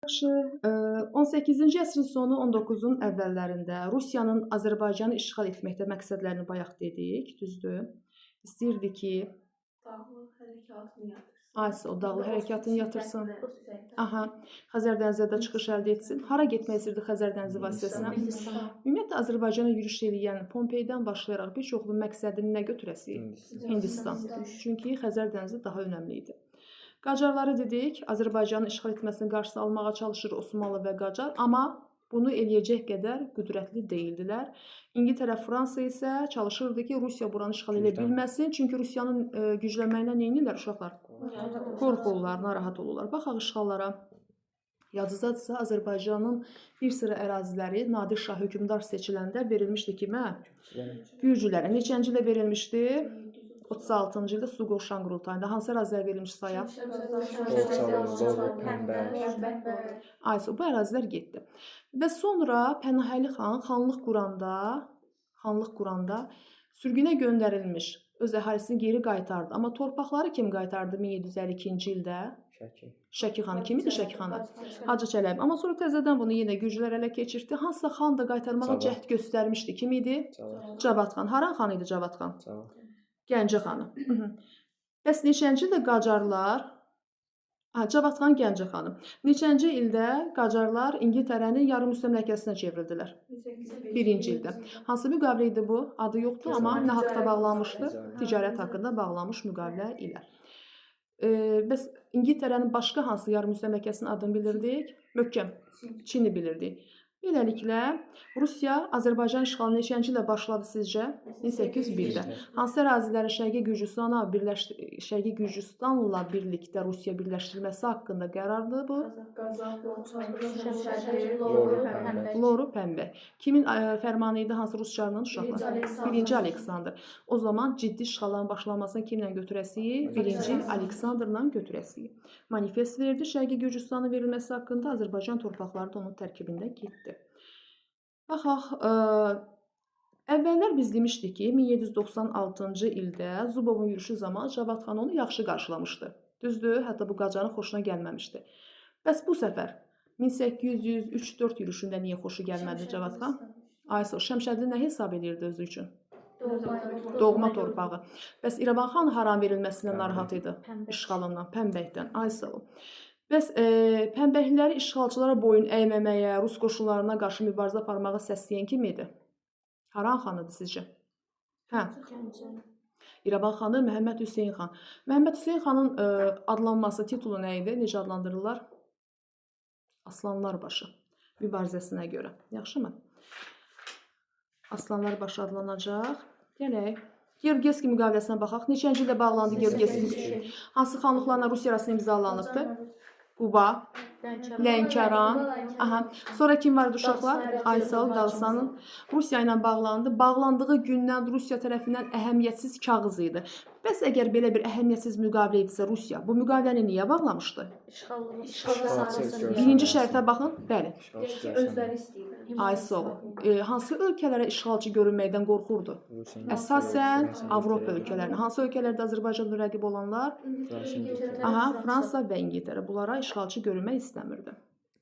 Yaxşı, 18-ci əsrin sonu, 19-un əvvəllərində Rusiyanın Azərbaycanı işğal etməkdə məqsədlərini bayaq dedik, düzdür? İstəyirdi ki, Dağlı hərəkatını yatırsın. Aysa o dağlı hərəkatını yatırsın. Aha, Xəzər dənizinə də çıxış əldə etsin. Hara getmək istəyirdi Xəzər dənizi vasitəsilə? Ümumiyyətlə Azərbaycana yürüş eləyən Pompeydən başlayaraq bir çoxlu məqsədini nə götürəsik? Hindistan. Çünki Xəzər dənizi daha önəmli idi. Qacarları dedik, Azərbaycanın işğal etməsinin qarşısını almağa çalışır Osmanlı və Qacar, amma bunu eləyəcək qədər qüdrətli deyildilər. İngiltərə, Fransa isə çalışırdı ki, Rusiya buranı işğal edə Güclən. bilməsin, çünki Rusiyanın güclənməyindən nə edirlər uşaqlar? Qorxurlar, narahat olurlar. Baxaq işğallara. Yadınızdadırsa, Azərbaycanın bir sıra əraziləri Nadir Şah hökmdar seçiləndə verilmişdi kimə? Gürcülərə. Neçənci ildə verilmişdi? 36-cı ildə Suqovuşan qurultayında. Hansı ərazilər verilmiş sayaq? Borçalı, Loru, Pəmbək. Aysa bu ərazilər getdi. Və sonra Pənahəli xan xanlıq quranda sürgünə göndərilmiş öz əhalisini geri qaytardı. Amma torpaqları kim qaytardı 1752-ci ildə? Şəki. Şəki xanı. Kim idi Şəki xanı? Hacı Çələbi. Amma sonra təzədən bunu yenə gürcülər ələ keçirtdi. Hansısa xan da qaytarmağa Cavad. cəhd göstərmişdi. Kim idi? Cavad. Cavad xan. Haran xanı idi Cavad xan? Cavad. Gəncə xanı. Bəs neçənci ildə Qacarlar? Ha, Cavad xan Gəncə xanı. Neçənci ildə Qacarlar İngiltərənin yarım müstəmləkəsinə çevrildilər? Birinci ildə. Hansı müqavilə idi bu? Adı yoxdur, amma nə haqda bağlanmışdı? Ticarət. Ticarət haqqında bağlanmış müqavilə ilə. Bəs İngiltərənin başqa hansı yarım müstəmləkəsinin adını bilirdik? Möhkəm. Çini bilirdik. Beləliklə, Rusiya Azərbaycan işğalı neçənci ildə başladı sizcə? 1801-də. Hansı ərazilərin Şərqi Gürcüstanla birlikdə Rusiya birləşdirilməsi haqqında qərardır bu? Qazax, Borçalı, Şəmşədi, Loru, Pəmbək. Loru Pəmbək. Kimin fərmanı idi? Hansı rus çarının uşaqlar? Birinci Birinci Aleksandr. O zaman ciddi işğalların başlanmasını kimlə götürəsiyik? Birinci Aleksandrla götürəsiyik. Manifest verdi. Şərqi Gürcüstanın verilməsi haqqında Azərbaycan torpaqları da onun tərkibində getdi. Baxaq, əvvəllər biz demişdik ki, 1796-cı ildə Zubovun yürüşü zamanı Cavad xan onu yaxşı qarşılamışdı. Düzdür, hətta bu Qacarın xoşuna gəlməmişdi. Bəs bu səfər 1803-4 yürüşündə niyə xoşu gəlmədi Cavad xan? Aysa, Şəmşədli nə hesab edirdi özü üçün? Doğma torpağı. Bəs İrəvan xan haran verilməsindən narahat idi? İşğalından, Pəmbəkdən. Ay sağ ol. Bəs Pəmbəkliləri işğalçılara boyun əyməməyə, rus qoşunlarına qarşı mübarizə aparmağa səsləyən kim idi? Haran xan idi sizcə? Hə, İrəvan xanı Məhəmməd Hüseyn xan. Məhəmməd Hüseyn xanın adlanması, titulu nə idi? Necə adlandırırlar? Aslanlar başı mübarizəsinə görə. Yaxşımı? Aslanlar başı adlanacaq. Gələk. Georgiyevski müqaviləsinə baxaq. Neçənci ildə bağlandı Georgiyevski? Hansı xanlıqlarla Rusiya arasında imzalanıbdı? Quba, Lənkəran. Aha. Sonra kim vardı uşaqlar? Aysel Dağıstanın Rusiya ilə bağlandı. Bağlandığı gündən Rusiya tərəfindən əhəmiyyətsiz kağız idi. Bəs əgər belə bir əhəmiyyətsiz müqavilə idisə Rusiya bu müqaviləni niyə bağlamışdı? Birinci şərtə baxın. Bəli. Özləri istəyirlər. Ay sağ ol. Hansı ölkələrə işğalçı görünməkdən qorxurdu? Əsasən Avropa ölkələrinə. Hansı ölkələrdə Azərbaycanla rəqib olanlar? Aha, Fransa və İngiltərə. Bunlara işğalçı görünmək istəmirdi.